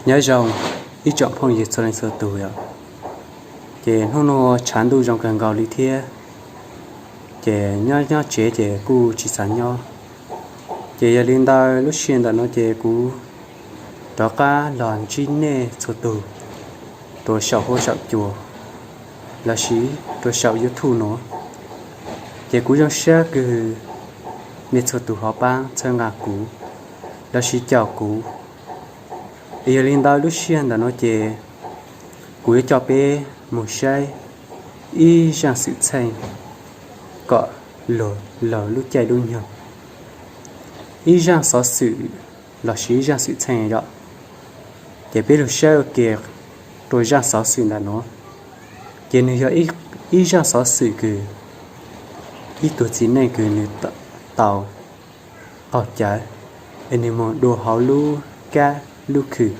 Nyob zoo ib tsoom phooj ywg txhua leej txhua tus yom. Ces hnub no tshav ntuj zoo kawg nkaus li thiab, ces nyob nyob tsev ces kuj tsis xav nyob. Ces yog li ntawd lub sij hawm ntawm no ces kuv rov qab los ntsib nej txhua tus rau saum huab saum cua lossis rau saum YouTube no. Ces kuv zoo siab kws nej txhua tus ho pab txhawb nqa kuv lossis caum kuv. Yog li ntawd lub sij hawm ntawm no ces kuv yuav coj peb mus saib ib zaj xwm txheej kom luag lawv lub caij lub nyoog, ib zaj xov xwm lossis ib zaj xwm txheej yom. Ces peb lug saib ua ke rau zaj xov xwm ntawm no. Ces nws yog ib zaj xov xwm kws ib tug txiv neej kws nws tau qaug cawv es nws moog dua hauv lub kab lub khw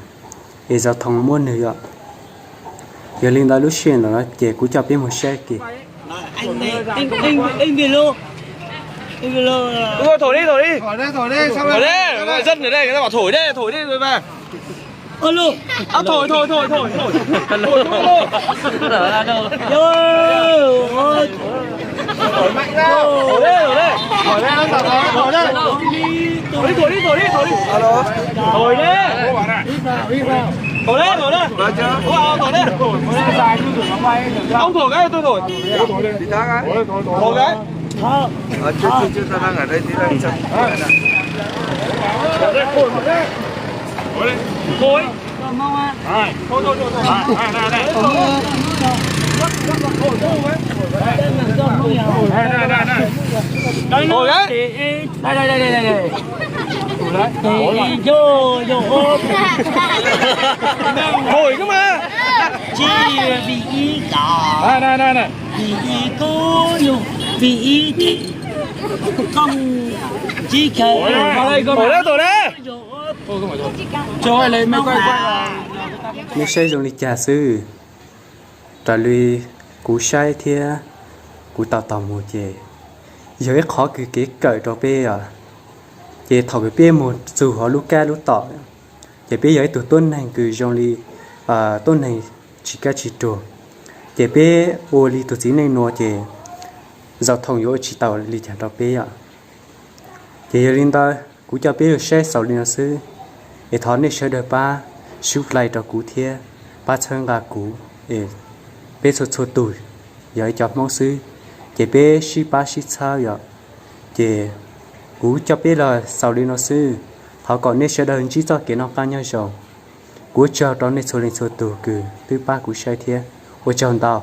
es Zau Thoo muab nwg yom. Yog li ntawd lub sij hawm ntawm no ces kuv coj peb mus saib ke. Thổi đi, thổi đi. Thổi đi, thổi đi, thổi đi. Thổi đi, thổi đi, thổi đi. Thổi đi, thổi đi, thổi đi. Thổi đi, thổi đi, thổi đi. Thổi đi. Thổi đi, thổi đi. Thổi đi. Ông thổi cái, tôi thổi. Thổi cái. Ờ, chưa, chưa, chưa, ta đang ở đây, thì đang chậm. Thổi. Thổi. Thổi, thổi, thổi, thổi. Thổi. Thổi đấy. Đây, đây, đây, đây, đây. Thì vô, vô ốm. Thổi cơ mà. Chỉ vì ý đó. Này, này, này, này. Vì ý cô nhung, vì ý thì không chỉ cần. Thổi đấy, thổi đấy. Vô ốm. Trời ơi, lấy máy quay, quay vào. Neb saib zoo li cas xwb? Raws li kuv saib thiab kuv tau tos mus ces yog ib qhov kws kev kawm rau peb os. Ces thaum kws peb mus txug hauv lub kab lub tom, ces peb yog ib tug tuab neeg kws zoo li tuab neeg tsis kab tsis ruam, ces peb ua li tug txiv neej nuav ces Zau Thoo yuav ua tsis tau li cas rau peb yom. Ces yog li ntawd kuv coj peb lug saib xaus li no xwb, es thov nej sawv daws pab subscribe rau kuv thiab pab txhawb nqa kuv, es peb txhua txhua tus yog ib cov Hmoob xwb, ces peb sib pab sib txhawb yom. Ces kuv coj peb los xaus li no xwb, thov kom nej sawv daws ntsib txoj kev noj qab nyob zoo. Kuv ua tsaug rau nej txhua leej txhua tus kws twb pab kuv saib thiab, ua tsaug ntau.